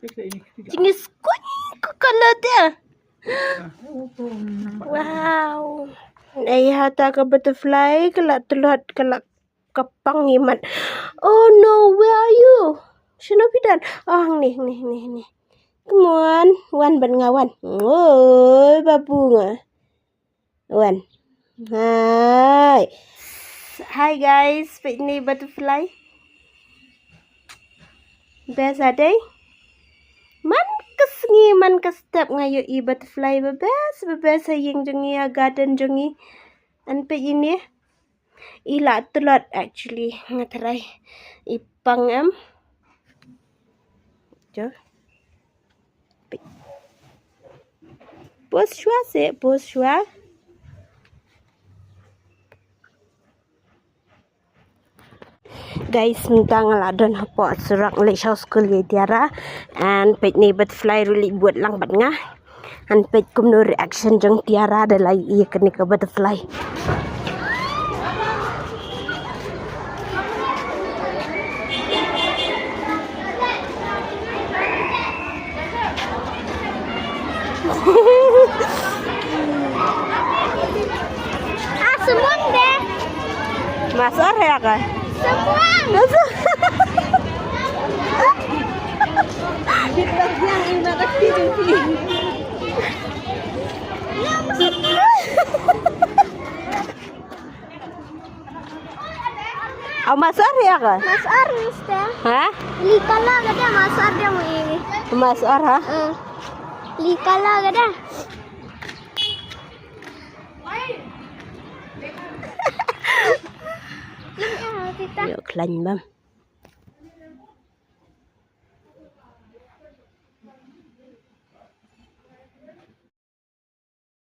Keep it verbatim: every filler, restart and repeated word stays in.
Jingïaskuiñ ka color te. Wow. Ai ha ta ka butterfly ka la tlot ka la ka pang imat. Oh no, where are you? Shano phi don? Oh, hangne, hangne, hangne, hangne. Come on, wan bad nga wan. Oi, babu nga. Wan. Hai. Hi guys, peit ine i butterfly. Best ade. Man ka sngi, man ka step nga ïohi i butterfly ba best, ba best ha ïing jong ngi, ha garden jong ngi. Ngan peit ine. I la tlot actually, nga tharai i pang em. Jo. Peit. Pause shuwa se, pause shuwa. Guys, mynta nga la don hapoh surok leit sha skul ïa i Tiara. And peit ine i butterfly ruh leit bud lang bad nga. Ngan peit kumno reaction jong Tiara da la ïohi ïa kane ka butterfly. Ah, semua deh. Masuk area kah? Semua. Masuk. Aw, masuk area kah? Masuk area, mister. Ha? Li kala kata masuk area mu ini. Masuk area, ha? Eh. Li kala kata. Ïoh khlaiñ bam.